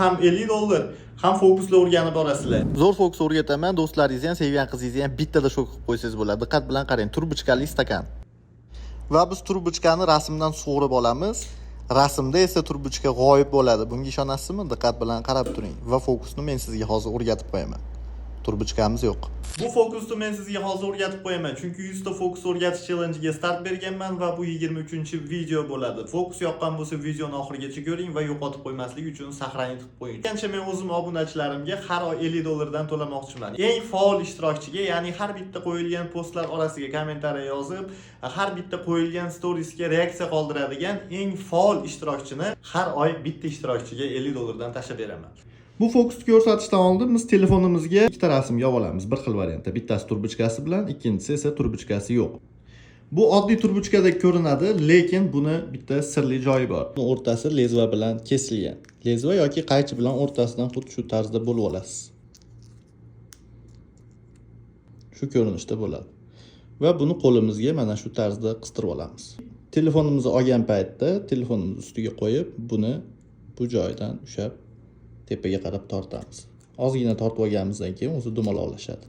Ham 50 dollar, ham fokuslar o'rganib borasizlar. Zo'r fokus o'rgataman, do'stlaringizni ham, sevgan qizingizni ham bittada shok qilib qo'ysangiz bo'ladi. Diqqat bilan qarang, трубочка li stakan. Va biz трубочка ni rasmdan sug'urib olamiz. Rasmda esa трубочка g'oyib bo'ladi. Bunga ishonasizmi? Diqqat bilan qarab turing va fokusni men sizga hozir o'rgatib qo'yaman. Трубочка miz yo'q. Bu fokusni men sizga hozir o'rgatib qo'yaman, chunki 100 ta fokus o'rgatish challenge'iga start berganman va bu 23-video bo'ladi. Fokus yoqqan bo'lsa, videoni oxirigacha ko'ring va yo'qotib qo'ymaslik uchun сохранить qilib qo'ying. Qancha men o'zim obunachilarimga har oy 50 dollardan to'lamoqchiman. Eng faol ishtirokchiga, ya'ni har bitta qo'yilgan postlar orasiga kommentariya yozib, har bitta qo'yilgan storiesga reaksiya qoldiradigan eng faol ishtirokchini har oy bitta ishtirokchiga 50 dollardan tashlab beraman. Bu fokusni ko'rsatishdan oldin biz telefonimizga ikkita rasm yozib olamiz bir xil variantda. Bittasi трубочка si bilan, ikkinchisi esa трубочка si yo'q. Bu oddiy трубочка dek ko'rinadi, lekin buni bitta sirli joyi bor. Buni o'rtasi лезвие bilan kesilgan. Лезвие yoki qaychi bilan o'rtasidan xuddi shu tarzda bo'lib olasiz. Shu ko'rinishda bo'ladi. Va buni qo'limizga mana shu tarzda qistirib olamiz. Telefonimizni olgan paytda telefonimizni ustiga qo'yib, buni bu joyidan ushlab tepaga qarab tortamiz. Ozgina tortib olganimizdan keyin o'zi dumaloqlashadi.